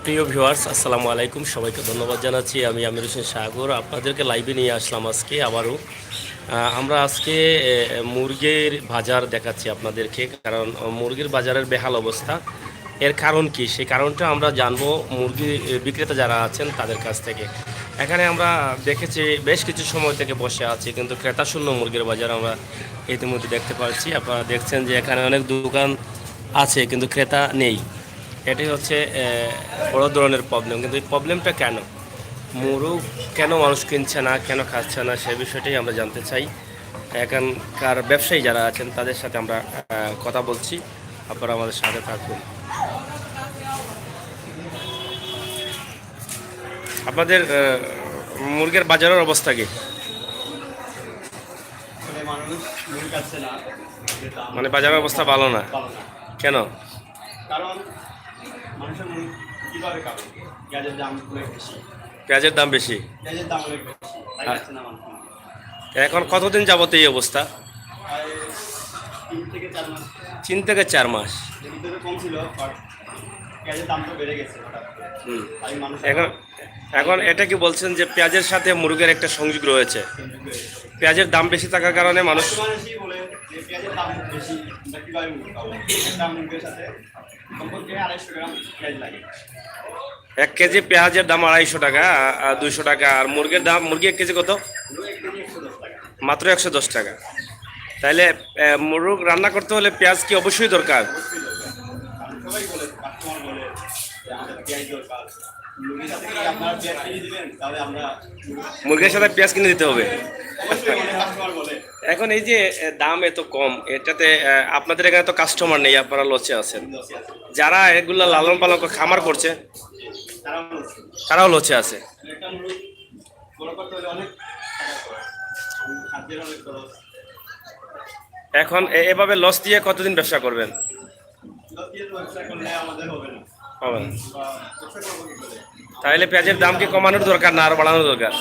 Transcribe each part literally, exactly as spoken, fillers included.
প্রিয় ভিউয়ার্স, আসসালামু আলাইকুম। সবাইকে ধন্যবাদ জানাচ্ছি। আমি আমির হোসেন সাগর, আপনাদেরকে লাইভে নিয়ে আসলাম আজকে আবারও। আহ, আমরা আজকে এ, মুরগির বাজার দেখাচ্ছি আপনাদেরকে, কারণ মুরগির বাজারের বেহাল অবস্থা। এর কারণ কি, সেই কারণটা আমরা জানবো মুরগি এ, বিক্রেতা যারা আছেন তাদের কাছ থেকে। এখানে আমরা দেখেছি, বেশ কিছু সময় থেকে বসে আছি, কিন্তু ক্রেতা শূন্য মুরগির বাজার আমরা ইতিমধ্যে দেখতে পাচ্ছি। আপনারা দেখছেন যে এখানে অনেক দোকান আছে, কিন্তু ক্রেতা নেই। এটাই হচ্ছে এ, বড় ধরনের প্রবলেম। কিন্তু এই প্রবলেমটা কেন, মুরগ কেন মানুষ কিনছে না, কেন খাচ্ছে না, সে বিষয়টাই আমরা জানতে চাই। এখানকার ব্যবসায়ী যারা আছেন তাদের সাথে আমরা আহ, কথা বলছি। আপনারা আমাদের সাথে থাকুন। আপনাদের আহ, মুরগির বাজারের অবস্থা কি? মানে মানুষ মুরগি খাচ্ছে না, যে দাম মানে বাজারের অবস্থা ভালো না? ভালো না। কেন? কারণ মানুষের মুরগি কীভাবে খাবে? পেঁয়াজের দাম অনেক বেশি। পেঁয়াজের দাম বেশি। পেঁয়াজের দাম অনেক বেশি, তাই হ্যাঁ। খাচ্ছে না মানুষ। এখন কতদিন যাবত এই অবস্থা? প্রায় তিন থেকে চার মাস। তিন থেকে চার মাস। এর ভিতরে কম ছিল, বাট পেঁয়াজের দাম তো বেড়ে গেছে হঠাৎ করে। হুম। তাই মানুষ এখন এখন এটা কি বলছেন যে পেঁয়াজের সাথে মুরগের একটা সংযোগ রয়েছে? পেঁয়াজের দাম বেশি থাকার কারণে মানুষ মানুষই বলে যে পেঁয়াজের দাম বেশি, আমরা কীভাবে মুরগি খাবো? একটা মুরগির সাথে কমপক্ষে আড়াইশো গ্রাম পেঁয়াজ লাগে। এক কেজি পেঁয়াজের দাম আড়াইশো টাকা, আর দুইশো টাকা। আর মুরগির দাম, মুরগি এক কেজি কত? মুরগি এক কেজি একশো দশ টাকা। মাত্র একশো দশ টাকা। তাহলে আহ, মুরগ রান্না করতে হলে পেঁয়াজ কি অবশ্যই দরকার? অবশ্যই দরকার। কারণ সবাই বলে, কাস্টমার বলে যে আমাদের পেঁয়াজ দরকার। মুরগির সাথে কি আপনারা পেঁয়াজ কিনে দিবেন? তাহলে আমরা মুরগির সাথে পেঁয়াজ কিনে দিতে হবে। অবশ্যই বলে, কাস্টমার বলে। এখন এই যে আহ, দাম এত কম, এটাতে আহ, আপনাদের এখানে তো কাস্টমার নেই, আপনারা লসে আছেন। লসে আছে। যারা এগুলা লালন পালন করে খামার করছে, তারাও লসে। তারাও লসে আছে। একটা মুরগি বড় করতে হলে অনেক টাকা খরচ, খাদ্যের অনেক খরচ। এখন এ- এভাবে লস দিয়ে কতদিন ব্যবসা করবেন? লস দিয়ে তো ব্যবসা করলে আমাদের হবে না। হবে না। বা ব্যবসা করবো কী করে? তাহলে পেঁয়াজের দাম কি কমানোর দরকার না আরো বাড়ানোর দরকার?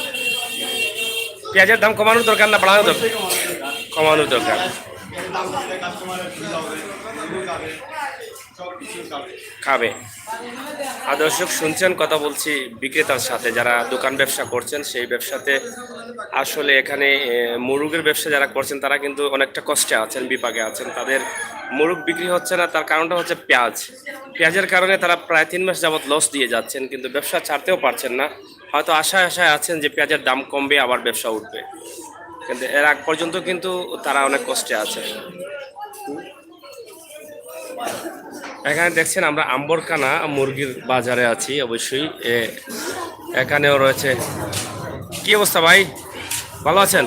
পেঁয়াজের দাম কমানোর দরকার না বাড়ানোর দরকার? সেই কমানোর দরকার। কমানোর দরকার। পেঁয়াজের দাম কমলে কাস্টমারের সুবিধা হবে, মুরগি খাবে, সব কিছু খাবে। খাবে। আর দর্শক শুনছেন, কথা বলছি বিক্রেতার সাথে, যারা দোকান ব্যবসা করছেন সেই ব্যবসাতে। আসলে এখানে এ, মুরগের ব্যবসা যারা করছেন তারা কিন্তু অনেকটা কষ্টে আছেন, বিপাকে আছেন। তাদের মুরগ বিক্রি হচ্ছে না, তার কারণটা হচ্ছে পেঁয়াজ। পেঁয়াজের কারণে তারা প্রায় তিন মাস যাবত লস দিয়ে যাচ্ছেন, কিন্তু ব্যবসা ছাড়তেও পারছেন না। হয়তো আশায় আশায় আছেন যে পেঁয়াজের দাম কমবে, আবার ব্যবসা উঠবে, কিন্তু এর আগ পর্যন্ত কিন্তু তারা অনেক কষ্টে আছেন। এখানে দেখছেন আমরা আম্বরকানা মুরগির বাজারে আছি। অবশ্যই এ, এখানেও রয়েছে। কি অবস্থা ভাই, ভালো আছেন?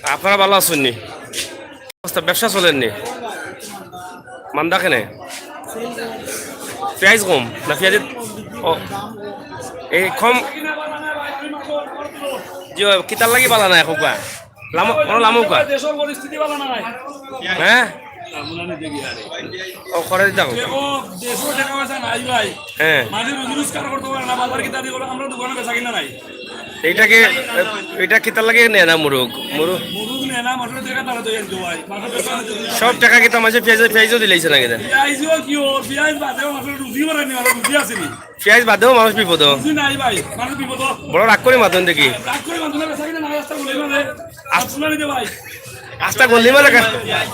আপনারা ভালো আছেন নি? অবস্থা, ব্যবসা চলেননি? মান্দা কেনে? পেঁয়াজ কম না পেঁয়াজের? ও, এই কম। জি, কিতার লাগি বালা নাই খোকা? লামো, কোনো লামো কা? দেশের পরিস্থিতি ভালো না ভাই। হ্যাঁ। আমরা নিতে গিয়ে আরে। ও, করে দিতাম। দেখো, দেশও টাকা পয়সা নাই ভাই। হ্যাঁ। মানুষ রুজি রোজগার করতে পারে না, বাজার কিতা দিয়ে করে, আমরা দোকানে বেচা কিনা নাই। এইটাকে, এটা কিতার লাগি নেয় না মুরগ? মুরগ মুরগ নেয় না, মানুষের টাকা তারা তো এনতো ভাই। মানুষের টাকা তো সব টাকা কিতা মাঝে পেঁয়াজ, পেঁয়াজও দিলাইছে না কিতা? পিঁয়াজও কি ও, পিঁয়াজ বাদেও মানুষের রুজি বাড়ানি, মানুষের রুজি আসেনি। পেঁয়াজ বাদেও মানুষ বিপদ। রুজি নাই ভাই, মানুষ বিপদ। বড় রাগ করি মাতইন দেখি। রাগ করে মানুষ বেচা কিনা নাই, রাস্তা বলে মানে। আর শুনানি দে ভাই। আস্তা গল্লি মাঝে কা-, পিঁয়াজ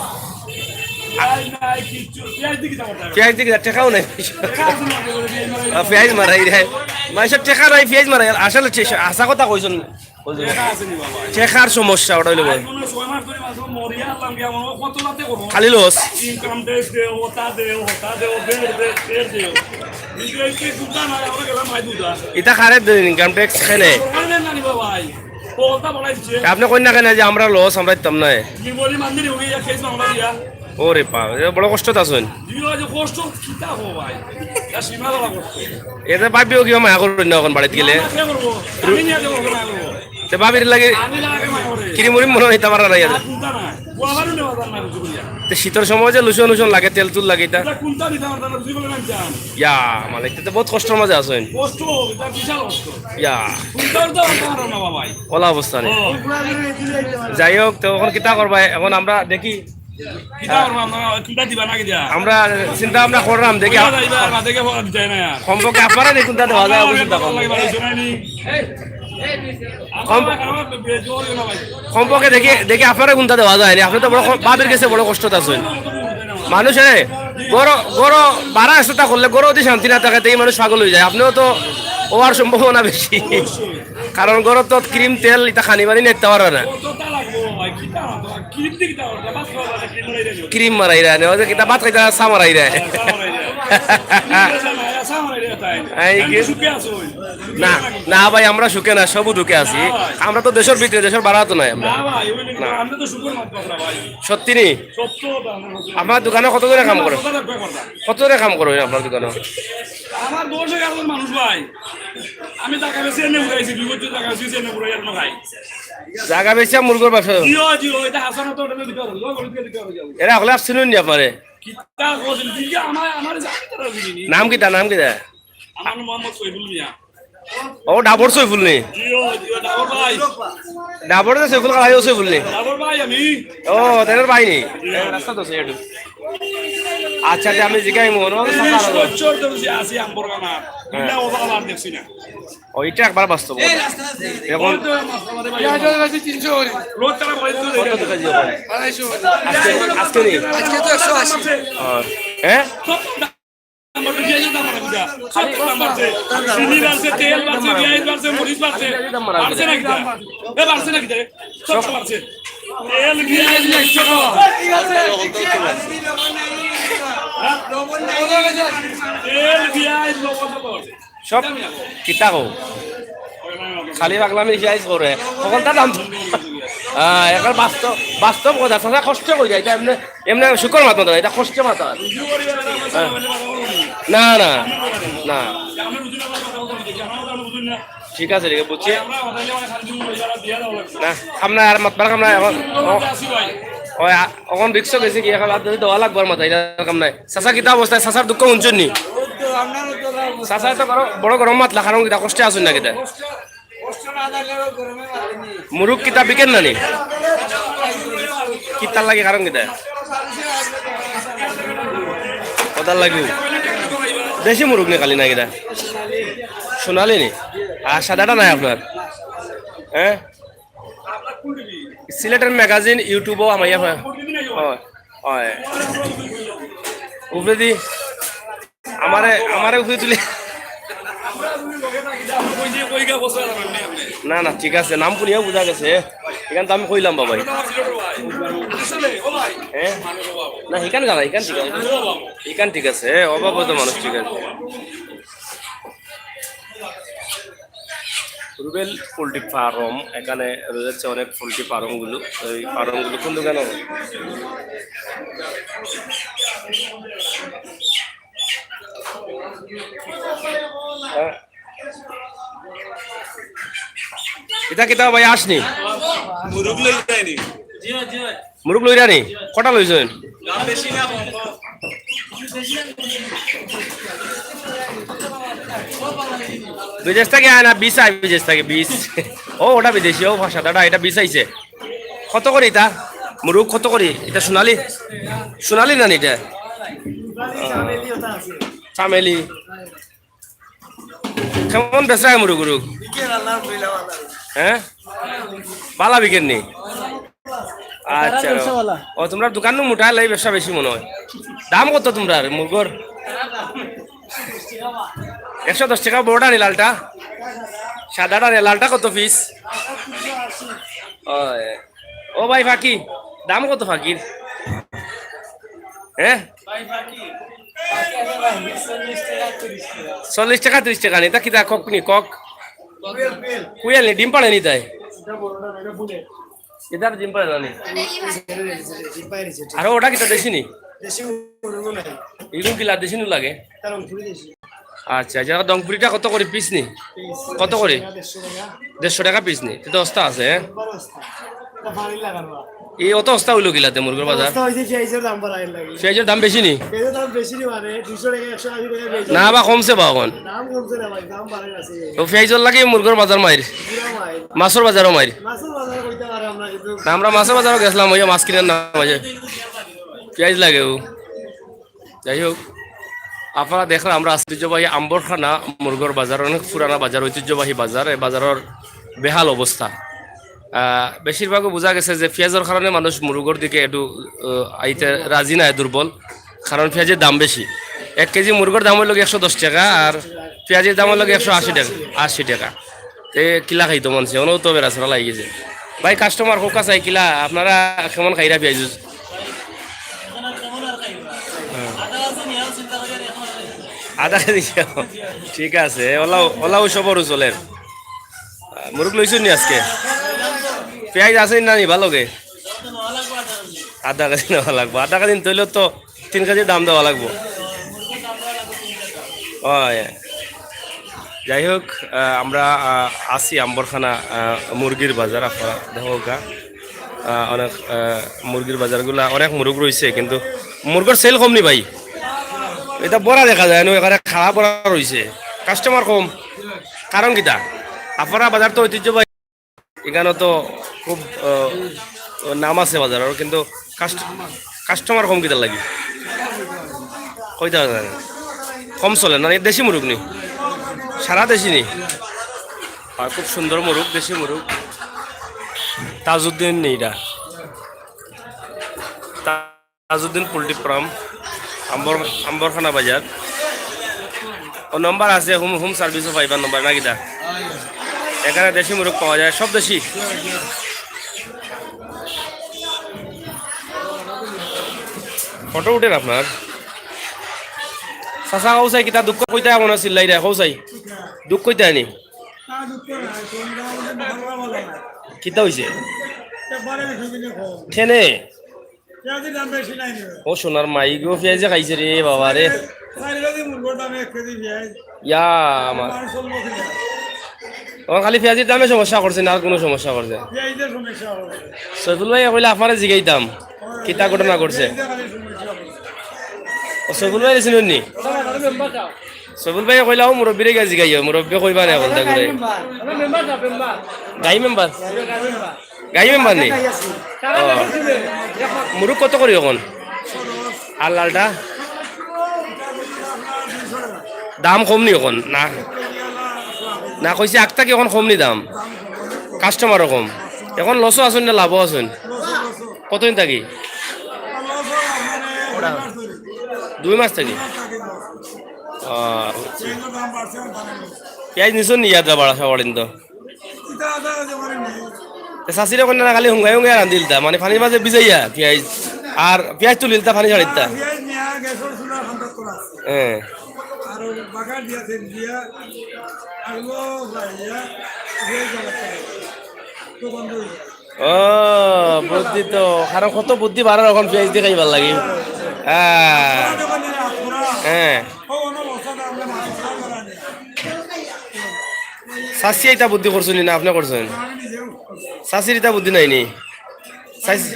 নাই, কিচ্ছু। পিঁয়াজ দিয়ে কিতা করতে হবে? পেঁয়াজ দেখি টেকাও নাই। টাকা আছে না, আমাদের পিঁয়াজ মারা আর পেঁয়াজ মারাই রে। মানুষের টেকা নাই, পেঁয়াজ মারাই। আসলে ঠিক, হাছা কথা কইছইন। টাকা আছে নি বাবা? টেকার সমস্যা, ওটা হইলো বড়। কোনো ছয় মাস ধরে মাছ মরিয়া আনলাম গিয়া, আমার কত লাতে করবো? খালি লস। ইনকাম ট্যাক্স দেও, ওটা দেও, ওটা দেও, বের দে, বের দেও। নিজে কি দুটা নাই, আমরা গেলাম ভাই দুটা। ইটা কারে দেন, ইনকাম ট্যাক্স কেনে? সরকার দেন না নি বাবা ভাই। কলতা বাড়াইছে। আপনি কইন না কেনে যে আমরা লস, আমরা দিতাম না? কি বলি মান্দির হয়ে যা, খেয়েছ আমরা দিয়া। ওরে বাপ, এ বড় কষ্টত আছইন। দুই হাজার কষ্ট কিতা হো ভাই? তা সীমা বাবা কষ্ট। এতে ভাবিও কিবা মায়া করইন না এখন বাড়িত গেলে? না, কে করবো? আমি নিয়ে যাবো, ওকে না করবো। তে ভাবির লাগি আমি না আগে মায়া করে। কিরিম উরিম মনে হয় ইতা মারা নাই। আর কোনটা নাই? ও আবার উঠে বাজার না কিছু করিয়া। তে শীতর সময় যে lotion উষণ লাগে, তেল তুল লাগে ইতা। এটা কোনটা নিতে পারতাম না, বুঝি বলে না জান। ইয়া, মালিক, তে বহুত কষ্টর মাঝে আছইন। কষ্ট, এটা বিশাল কষ্ট। ইয়া, কোনটা উঠতে পারতাম না বাবা ভাই। ওলা অবস্থা নি। ও। যাই হোক, তো এখন কিতা করবা? এখন আমরা দেখি কিতা করবো আমরা? চিন্তা দিবা না কিতা? আমরা চিন্তা ভাবনা করলাম, দেখি আপ-, যাইবা, আর বাদে গিয়া ফোন দিতে না আর। কমপক্ষে আপনারে নি চিন্তা দেওয়া যায়, অবশ্যই চিন্তা করবো। লাগে, ভাই, শুনাইনি। কম-, আমার, আমার বে-, জোর হইলো না, ভাই। কমপক্ষে দেখি, দেখি আপনারে কোনটা দেওয়া যায় নি। আপনি তো বড় ক-, বাপের কাছে বড় কষ্ট আছে। মানুষে গরো, গরো বারা আছে তা করলে গরো যদি শান্তি না থাকে, তো এই মানুষ পাগল হয়ে যায়। আপনিও তো হওয়ার সম্ভাবনা বেশি। কারণ গরো তো ক্রিম তেল এটা খানি বানি নিতে পারবে না। কতটা লাগবো ভাই, কিতা লাগবো? ক্রিম দিয়ে কিতা করবো? ভাত খাওয়া যায় না, ক্রিম মারাই যায়। ক্রিম মারাই যায় না, ওই যে কিতা ভাত খাইতে চা মারাই যায়। হ্যাঁ, চা মারাই যায়। চা মারাই যায়, তাই। এই আমি কি? সুখে আছো ওই। না, না ভাই, আমরা সুখে না, সব দুঃখে আছি। না ভাই। আমরা তো দেশের ভিতরে, দেশের বারা তো নাই আমরা। না ভাই, ওই না। আমরা তো সুখের মাত্র আমরা ভাই। সত্যি নি? সত্য কথা আমরা বলছি। আপনার দোকানে কত জনে কাম করে? কথা দেখবে কথা। কত জনে কাম করে আপনার দোকানে? আমার দশ এগারো জন মানুষ ভাই। আমি টাকা বেশি এনে উড়াইছি, দুই বছর টাকা বেশি এনে উড়াই আপনার ভাই। জাগা বেচা মুরগর ব্যবসা। জিও, জিও, এটা হাসান তো ওটা দিতে হবে, ওটা দিতে হবে, যাও। এরা হলে আসছিল নি আপনারে? কিতা কইছেন? দিকে আমার, আমার জানি তারা দিনি। নাম কিতা, নাম কিতা? আমার নাম মোহাম্মদ সৈফুল মিয়া। ও, ডাবর সৈফুল নি? জিও, জিও, ডাবর ভাই। ডাবর তো সৈফুল, কালাইও সৈফুল নি? ডাবর ভাই আমি। ও, তাদের ভাই নি? রাস্তা তো সেই একটু। আচ্ছা, আচ্ছা, আমি জিগাই মনে হয়। বছর ধরে যে আছি আম্বরখানা। হ্যাঁ। বিনা ওবা আবার দেখছি না। ও, এটা একবার বাস্তব কথা। এখন আজকে, আজকে নেই। আজকে তো একশো আশি। হ্যাঁ। হ্যাঁ? চিনি বাড়ছে, তেল বাড়ছে, পেঁয়াজ বাড়ছে, মরিচ বাড়ছে। বাড়ছে নাকি তা? এ, বাড়ছে নাকি তা? সব বাড়ছে। তেল, পেঁয়াজ, মাংস খাওয়া। হ্যাঁ? তেল, পেঁয়াজ, লবণ সব বাড়ছে। সব কিতা কও? খালি পাগলামি যাইজ করে। তখন তার দাম। হ্যাঁ, এখন বাস্তব, বাস্তব কথা। চাচা কষ্ট করি যায়, এটা এমনি, এমনি শুকর মাথা না, এটা কষ্টে মাথা। হ্যাঁ। না, না, না। ঠিক আছে, ঠিক আছে, বুঝছি। না, খাম না, আর মাতবার খাম না, এখন, ও, ওই, আ-, এখন রিক্সা গেছে কি, এখন আর যদি দেওয়া লাগবো আর মাথা, এটা খাম নাই। চাচা, কিতা অবস্থা? চাচার দুঃখ হুনছইন নি? চাচা তো বড়, বড় গরম মাতলা, কারণ কিতা কষ্টে আছইন না কিতা? মুরুগ কিতা বিকেন না নি? কিতার লাগি, কারণ কিতা? কতার লাগি? দেশি মুরুগ নি খালি না কিতা? সোনালি নি? আর সাদাটা নাই আপনার? হ্যাঁ? সিলেটের ম্যাগাজিন, YouTube-ও আমার ইয়া হয়। হয়, হয়। উপরেদি আমারে, আমারে উপরে তুলে। না, না, ঠিক আছে, নাম শুনিয়াও বুঝা গেছে। এখান তো আমি কইলাম, বাবাই। হ্যাঁ? না, এখান গালা, এখান ঠিক আছে। এখান ঠিক আছে, হ্যাঁ, অভাব হয়তো মানুষ ঠিক আছে। রুবেল পোল্ট্রি ফার্ম, এখানে রয়েছে অনেক পোল্ট্রি ফার্মগুলো। এই ফার্মগুলো কোন দোকানে হবে? হ্যাঁ। ইতা কিতা ভাই আসনি? মুরুগ লই যায়নি। মুরুগ লইরা নি? কটা লইছইন? দাম বেশি না, কম, কম। বিদেশ থাকি আয় না, বিশ আয় বিদেশ থাকি, বিশ। ও, ওটা বিদেশি, ও ভাষা, দাদা, এটা বিশ আইছে। কত করি ইতা? মুরুগ কত করি? ইটা সোনালি? সোনালি না নি ইটা? চামেলি। কেমন বেচা অয় মুরুগ উরুগ? বিকের আল্লাহ, আলহামদুলিল্লাহ, ভালা। হ্যাঁ? ভালা বিকের নি? আচ্ছা। ও, তোমরার দোকান নু মোটা লাই ব্যবসা বেশি মনে হয়। দাম কত তোমরার মুরগর? একশো দশ টাকা বড়টা নি লালটা? সাদাটা নি, লালটা কত পিস? ওই। ও ভাই ফাকি, দাম কত ফাকির? হ্যাঁ? চল্লিশ টাকা, ত্রিশ টাকা নি, তা কিতা কক নি, কক? কুয়েল নি, ডিম পাড়ে নি তাই? ইতার ডিম পাড়ে না নি? আর ওটা কিতা দেশি নি? ইগুন কিলা দেশি নু লাগে? আচ্ছা, আচ্ছা, দংপুরিটা কত করি পিস নি? কত করি? দেড়শো টাকা পিস নি? ইটা তো অস্তা আছে, হ্যাঁ? এই অত অস্তা অইলো কিলাতে মুরগর বাজার? পেঁয়াজর দাম বেশি নি? না বা কমছে বা অখন? তো পেঁয়াজর লাগি মুরগর বাজার মাইর? মাছর বাজারও মাইর? না, আমরা মাছর বাজারও গেছলাম, ওই যে মাছ কিনার নাম, ওই যে। পিয়াইজ লাগেউ। যাই হোক, আপনারা দেখরা আমরা ঐতিহ্যবাহী আম্বরখানা মুরগর বাজার, অনেক পুরানা বাজার, ঐতিহ্যবাহী বাজার। এই বাজারর বেহাল অবস্থা। আহ, বেশিরভাগও বুঝা গেছে যে পিয়াইজর কারণে মানুষ মুরগর দিকে একটু, আহ, আইতে রাজি নায়, দুর্বল, কারণ পিয়াইজর দাম বেশি। এক কেজি মুরগর দাম অইলো গি একশো দশ টেকা, আর পিয়াইজর দাম অইলো গি একশো আশি টেকা, আশি টেকা। তে কিলা খাইতো মানষে, অনেও তো বেড়াছেড়া লাগি গেছে। ভাই, কাস্টমার কউক্কা চাই কিলা, আপনারা কেমন খাইরা পিয়াইজ? হ্যাঁ। আধা কেজি। ঠিক আছে, অলাউ, অলাউ সবরউ চলের। মুরগ লইছইন নি আজকে? পিয়াইজ আছে না নি ভালা লগে? আধা কেজি নেওয়া লাগবো। আধা কেজি নিতে অইলে তো তিন কেজির দাম দেওয়া লাগবো। অয়। যাই হোক, আহ, আমরা, আহ, আছি আম্বরখানা, আহ, মুরগির বাজার, আপনারা দেখউক্কা। আহ, অনেক, আহ, মুরগির বাজারগুলা, অনেক মুরগ রইছে, কিন্তু মুরগর সেল কম নি ভাই। ইটা ভরা দেখা যায় না, এখানে খাড়া ভরা রইছে, কাস্টমার কম। কারণ কিতা? আপনারা বাজার তো ঐতিহ্যবাহী, ইখানো তো খুব, আহ, নাম আছে বাজারর, কিন্তু কাস্ট-, কাস্টমার কম কিতার লাগি? কইতা পারইন না। কম চলে না, দেশি মুরগ নি? সারা দেশি নি? আর খুব সুন্দর মুরগ, দেশি মুরগ। তাজউদ্দিন নি ইটা? তাজউদ্দিন পোল্ট্রি ফার্ম, আম্বর-, আম্বরখানা বাজার। ও নম্বর আছে, হোম, হোম সার্ভিসও পাইবা নম্বর না কিতা? এখানে দেশি মুরগ পাওয়া যায়, সব দেশি। ফটো উঠের আপনার? চাচা, কও চাই কিতা দুঃখ কইতা মনে চিল্লাইরা, কও চাই। দুঃখ কইতা নি? কিতা অইছে? কেনে? ও সোনার মাই গো, পিয়াইজে খাইছে রে বাবা রে। ইয়া আমার। ও খালি পিয়াইজর দামে সমস্যা করছে না, আর কুনু সমস্যা করছে? সৈফুল ভাইয়ে কইলা আপনারে জিগাইতাম, কিতা ঘটনা ঘটছে? ও সৈফুল ভাইরে চিনইন নি? সৈফুল ভাইয়ে কইলা, ও মুরব্বিরে গিয়া জিগাইও, মুরব্বিয়ে কইবা না বলতা করে। গাই মেম্বার? গাই মেম্বার নি? ও। মুরগ কত করি অখন? আর লালটা? দাম কম নি অখন? না। না, কইছি আগ থাকি অখন কম নি দাম? কাস্টমারও কম। অখন লসও আছইন না লাভও আছইন? কতদিন থাকি? দুই মাস থাকি? ও, বুঝছি। পিয়াইজ নিছইন নি ইয়াদ বাড়া সাবাড়িন তো? তে চাচিরে কইন না, খালি হুঙ্গাই হুঙ্গাই রান্ধিলতা, মানে পানির মাঝে ভিজাইয়া পিয়াইজ, আর পিয়াইজ তুলিলতা, পানি ছাড়িতা। হ্যাঁ। ও, বুদ্ধি তো, কারণ কত বুদ্ধি বাড়ার অখন পিয়াইজ দি খাইবার লাগি। হ্যাঁ। হ্যাঁ। চাচিয়ে ইতা বুদ্ধি করছইন নি না আপনে করছইন? চাচির ইতা বুদ্ধি নাই নি? চাচি,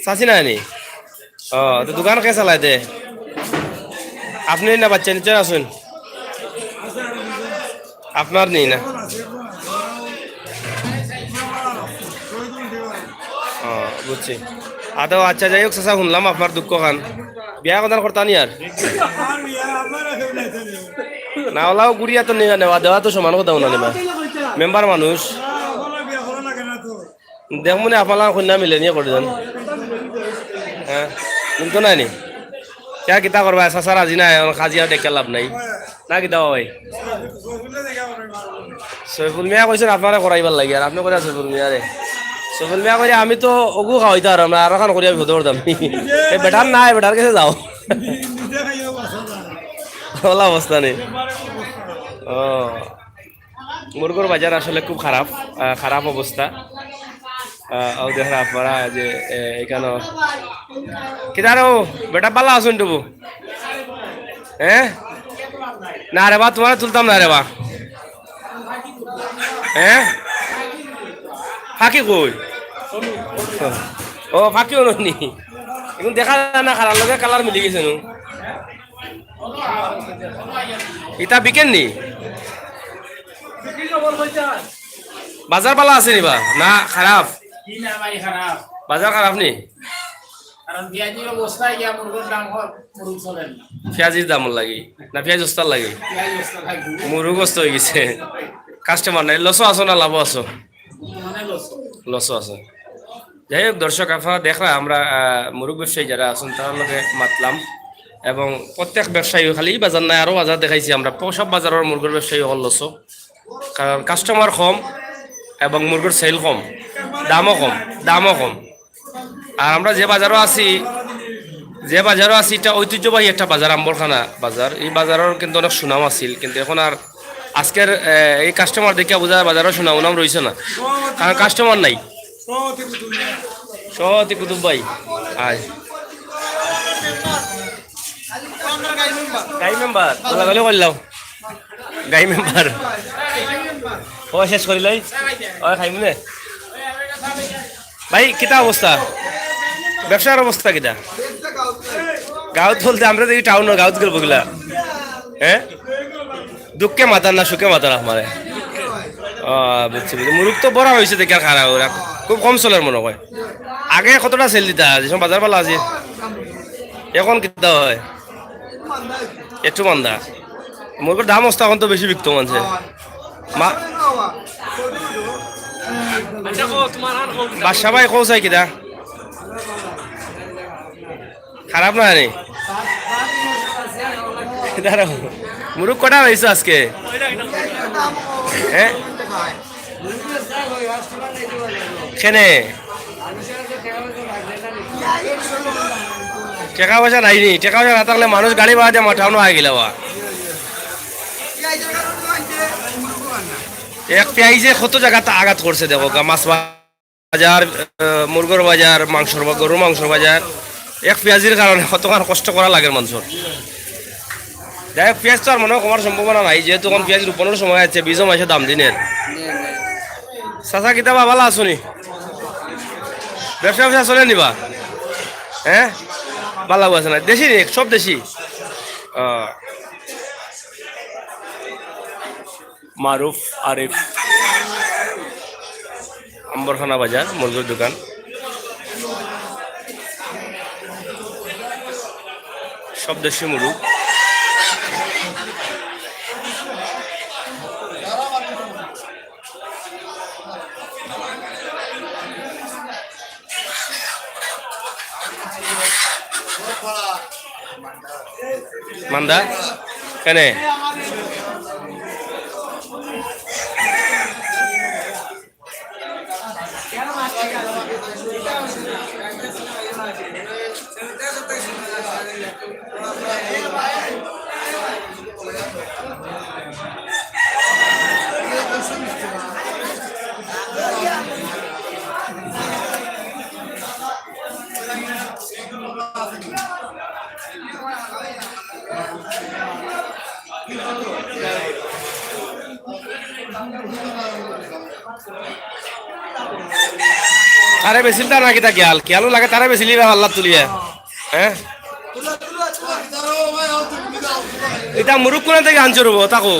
চাচি নাই নি? ও, তো দোকান কে চালায় দে? আপনে না বাচ্চা নিতে আছইন? আপনার নি না? ও, বুঝছি। আদৌ আচ্ছা, যাই হোক, চাচা, হুনলাম আপনার দুঃখ খান। বিয়া কদান করতা নি আর? না, ওলাও গুড়িয়া তো নেওয়া, নেওয়া দেওয়া তো সমান কথা না নিবা। মেম্বার মানুষ। দেখমুনে আপনার কইন্যা মিলে নিয়া করি দেন। হ্যাঁ, মিলতো নায় নি? কিয়া কিতা করবা? চাচা রাজি নায়, অখন কাজিয়া ডেকে লাভ নাই। না কিতা ভাই? সৈফুল মিয়া কইছইন আপনারে করাইবার লাগি, আর আপনে কইরা সৈফুল মিয়ারে। সৈফুল মিয়া কইরা আমি তো অগু খাওয়াইতাম পারতাম না, আর অখান করিয়া বিপদো পড়তাম। এ বেটার নাই, বেটার গেছে যাও। ওলা অবস্থা নি। ও। মুরগর বাজার আসলে খুব খারাপ, আহ, খারাপ অবস্থা। আহ, অউ দেখরা আপনারা যে, এ, ইখানো কিতা রে, বেটা ভালা আছইন টুবু? হ্যাঁ? না রে বা, তুমারে তুলতাম না রে বা। হ্যাঁ? ফাকি কই? ও, ফাকি অনো নি। অখন দেখা যায় না, কালার লগে কালার মিলি গেছে নু। ইতা বিকের নি? বাজার ভালা আছে নি বা? না, খারাপ? বাজার খারাপ নি? কারণ পিয়াজির অবস্থায় গিয়া মুরগর দাম হয়, মুরগ চলের না। পিয়াজির দাম লাগি না, পিয়াজ অস্তার লাগি? পিয়াজ অস্তা লাগি। মুরগ অস্ত অই গেছে, কাস্টমার নাই। লসও আছো না লাভও আছো? মানে লস। লসও আছে। যাই হোক, দর্শক, আপনারা দেখরা আমরা, আহ, মুরগ ব্যবসায়ী যারা আছেন, তারার লগে মাতলাম। এবং প্রত্যেক ব্যবসায়ী, খালি ই বাজার নায়, আরো বাজার দেখাইছি আমরা, প-, সব বাজারর মুরগর ব্যবসায়ী অকল লসও। কারণ কাস্টমার কম এবং মুরগর সেল কম, দামও কম, দামও কম। আর আমরা যে বাজারও আছি, যে বাজারও আছি, এটা ঐতিহ্যবাহী একটা বাজার, আম্বরখানা বাজার। এই বাজারর কিন্তু অনেক সুনাম আছিল, কিন্তু এখন আর আজকের, এ, এই কাস্টমার দেখিয়া বুঝা যায় বাজারর সুনাম উনাম রইছে না, কারণ কাস্টমার নাই। সভাপতি কুতুব ভাই, আয়। গাই মেম্বার, বলা বলি করলাম। গাই মেম্বার। ও, শেষ করিলাই। ও, খাইমু নে। ভাই, কিতা অবস্থা? ব্যবসার অবস্থা কিতা? গাঁওত বলতে আমরা তো এই টাউন, গাঁওত গেল বগলা। হ্যাঁ? দুঃখে মাতার না, সুখে মাতার আমারে। ও, বুঝছি, বুঝছি। মুরগ তো বড় হইছে দেখি আর খারাপ ওরা। খুব কম চলের মনে হয়। আগে কতটা সেল দিতা, যে সময় বাজার ভালা আছে? এখন কিতা হয়? একটু মান্দা। মুরগর দাম অস্তা এখন তো বেশি বিকতো মানছে। মা-, বাদশা ভাই, কও চাই কিতা? খারাপ না নি? দাঁড়াও। মুরগ কটা হইছে আজকে? হ্যাঁ? কেনে? টেকা পয়সা নাই নি? টেকা পয়সা না থাকলে মানুষ গাড়ি ভাড়া দিয়া মাঠাও না আয় গেলা বা। এক পিয়াইজে কত জাগাত আঘাত করছে দেখো গা, মাছ বাজার, আহ, মুরগর বাজার, মাংসর বা-, গরুর মাংসর বাজার। এক পিয়াজির কারণে কতখান কষ্ট করা লাগে মানুষর। যাই হোক, পিয়াজ তো আর মনে হয় কমার সম্ভাবনা নাই, যেহেতু এখন পিয়াজ রোপণর সময় আছে, বীজও মাসে দাম দিনের। চাচা, কিতা বা ভালা আছো নি? ব্যবসা ব্যবসা চলে নি বা? হ্যাঁ, ভালা আছে না? দেশি নি, সব দেশি। আহ, মারুফ আরিফ, আম্বরখানা বাজার, মুরগর দোকান। সব দেশি মুরগ। মান্দা? কেনে? তারে বেচিল তা নাকি তা গিয়াল? গিয়ালও লাগে তারে বেচিলি বা আল্লাহ তুলিয়া। হ্যাঁ? ইতা মুরগ কোনান থাকি আনছো রব, তাকো?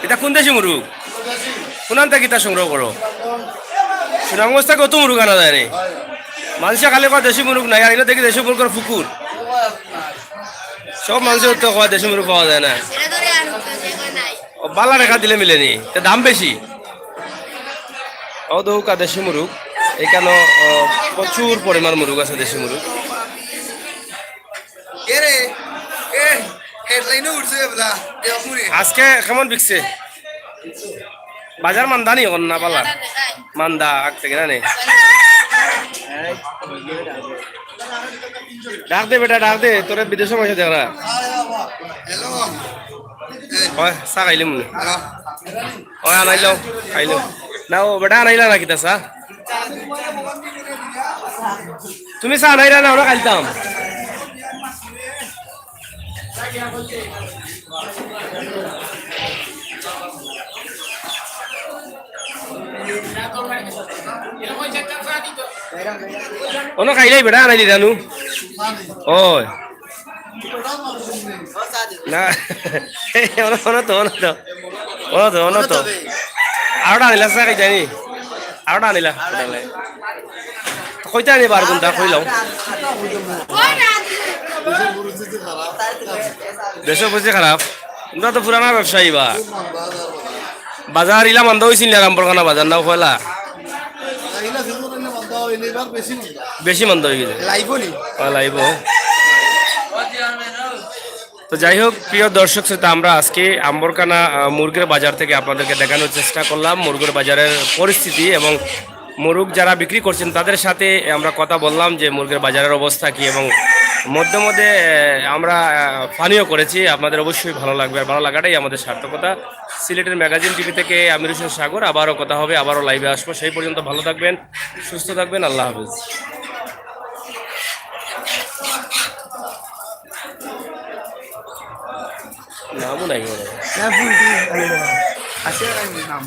ইতা কোন দেশি মুরগ? কোনান থাকি ইতা সংগ্রহ করো? সুনামগঞ্জ থাকি অত মুরগ আনা যায় নি? মানষে খালি কয় দেশি মুরগ নাই, আর ইনো দেখি দেশি মুরগর ফুকুর। সব মানষে তো কয় দেশি মুরগ পাওয়া যায় না। ও, বালা রেখা দিলে মিলে নি, তে দাম বেশি। ও, দৌকা দেশি মুরগ, এখানো, ও, প্রচুর পরিমাণ মুরগ আছে, দেশি মুরগ। এ রে, এ, হেডলাইনে উঠছে এবলা, দেওপুরে। আজকে কেমন বিকছে? বাজার মান্দা নি অখন না বালা? মান্দা আগ থাকি না নি? ডাক দে বেটা, ডাক দে, তোরে বিদেশো মানষে দেখরা। হ্যালো। ওই, চা খাইলি মনে? হ্যালো। ওই, আনাইলাও, খাইলাও। না, ও বেটা আনাইলা না কিতা চা? তুমি চা আনাইলা না, আমরা খাইতাম। অনো খাইলাই বেটা, আনাইলি জানু। ওই। না, অনো, অনো তো, অনো তো। অনো তো, অনো তো। আরোটা আনিলা, চা খাইতানি? আরোটা আনিলা? কইতা নি বার কোনটা কইলাম? দেশর পরিস্থিতি খারাপ। তোমরা তো পুরানা ব্যবসায়ী বা। বাজার ইলা মান্দা অইছিল না, আম্বরখানা বাজার নাও কইলা? বেশি মান্দা অই গেছে। লাইবো নি? অ, লাইবো। তো যাই হোক, প্রিয় দর্শক শ্রোতা, আমরা আজকে আম্বরখানা, আহ, মুরগের বাজার থেকে আপনাদেরকে দেখানোর চেষ্টা করলাম মুরগের বাজারের পরিস্থিতি এবং মুরগ যারা বিক্রি করছেন তাদের সাথে আমরা কথা বললাম যে মুরগের বাজারের অবস্থা কি, এবং মধ্যে মধ্যে, আহ, আমরা, আহ, পানিও করেছি। আপনাদের অবশ্যই ভালো লাগবে, আর ভালো লাগাটাই আমাদের সার্থকতা। সিলেটের ম্যাগাজিন টিভি থেকে আমির হোসেন সাগর, আবারও কথা হবে, আবারও লাইভে আসবো। সেই পর্যন্ত ভালো থাকবেন, সুস্থ থাকবেন, আল্লাহ হাফেজ। নামও নাই মনে হয়। আছে নাম।